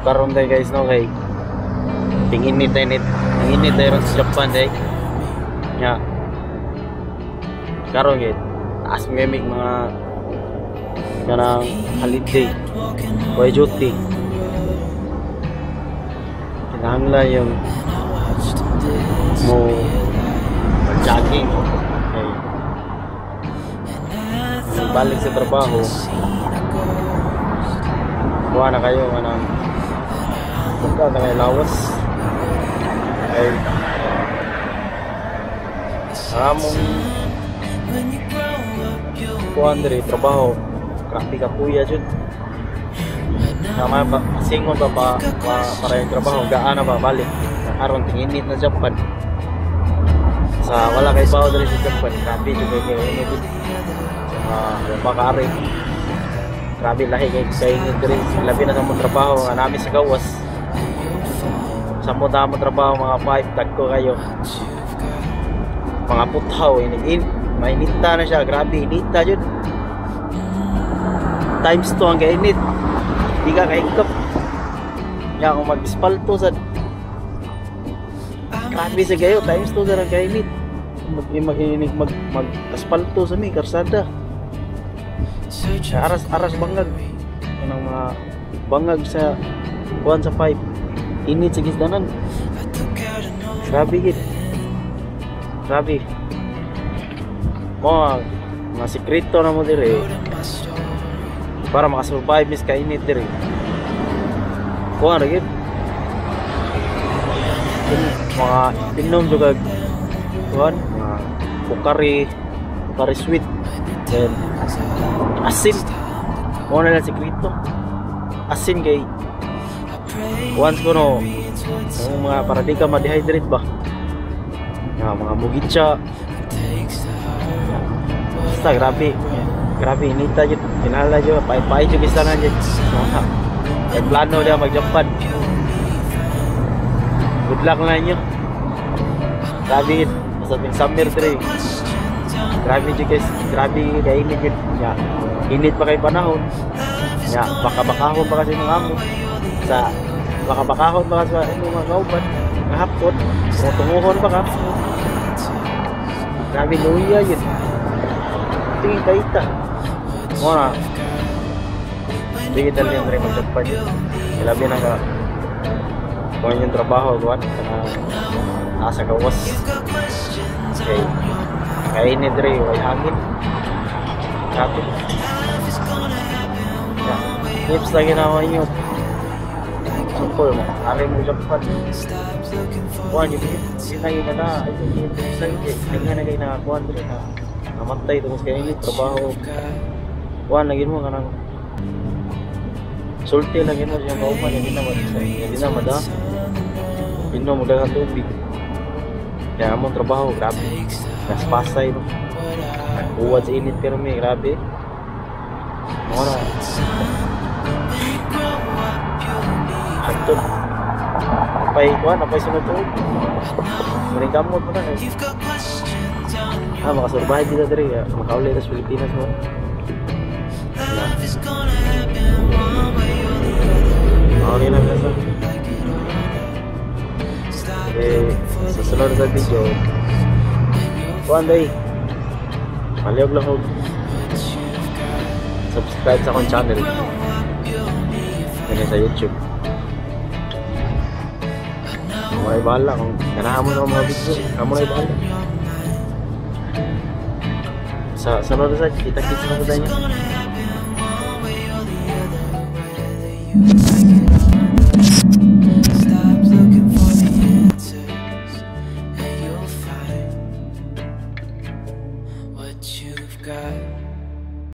Karon day guys, no, kay ting-init day nit, ting-init day ron sa Japan day. Nya. Karon gid, taas mga mga kanang holiday. Way duty. Kinahanglan yung mo mag-jogging. Okay. Balik sa trabaho, kuha na kayo kanang punta na kayo lawas. Ay, among kuha diri trabaho, grabe ka kuya jud. Nama pa singon pa pa, pa para yung trabaho gaan na ba balik. Aron tinginit na Japan. Sa wala kay bawo diri sa Japan, grabe jud kay init. Sa mga bakari. Grabe lahi kay kainit diri. Labi na sa mong trabaho nga nami sa gawas. Sa mo ta mo trabaho mga 5 tagko kayo. Mga puthaw inig in mainita na siya, grabe inita jud. Times 2 ang kainit. Di ka kahigop. Nya kung mag-espalto sa grabe sa gayo, times 2 sa ang kainit. Mag mag mag, mag aspalto sa mi karsada. Aras aras bangag. Kanang mga bangag sa 1 sa 5. Init sa gisdanan. Grabe gid. Grabe. Mo mga sikreto na mo dire para makasurvive mis kainit dire. Kuha ra gid. Mga inom juga kuan mga Pocari, Pocari Sweat, then asin. Mo na lang sikreto. Asin kay once ko no ang mga para di ka ma-dehydrate ba. Nga mga mugicha. Basta grabe. Grabe inita jud. Kinahanglan jud pay-pay jud gisanan jud. May plano dia mag-Japan. Good luck na inyo. Grabe jud. Basta ting summer dire. Grabe jud guys. Grabe kay init jud. Ya. Init pa kay panahon. Ya, baka bakahon pa kasi mga amo. Sa baka bakahon pa kasi sa mga kauban. Nga hapon. Tunguhon pa ka. Grabe luya jud. Tingin kaita. Mo na. Digital yung rin mag-Japan. Labi na ka. Kung yung trabaho, kuwan, nasa gawas. Okay. Kainit rin, way hangin. Grabe. Yeah. Tips lagi na ako inyo. Simple mo. Ari mo Japan. Kuwan, yun yun na na. Yung tips lagi. Tingnan na kayo nakakuwan rin na. Namatay tungkol sa kainit, trabaho. Kuwan, lagi mo kanang sulti lagi mo siyang kauban, hindi na hindi na mada. Inom mo daghang tubig. Kaya among trabaho, grabe. Naspasay no. Uwad sa init pero may grabe. Mo na. Antod. Napay kuan, napay sunod tuod. Maring kamot mo na. Ah, makasurvive dito diri, makauli sa Pilipinas mo. Okay lang guys. Okay, sa sunod sa video, kuan day. Palihog lang og subscribe sa akong channel. Ganyan sa YouTube. Amo na bahala kung ganahan mo na mga video, amo na bahala. Sa sunod sa kita-kits na ko sa inyo.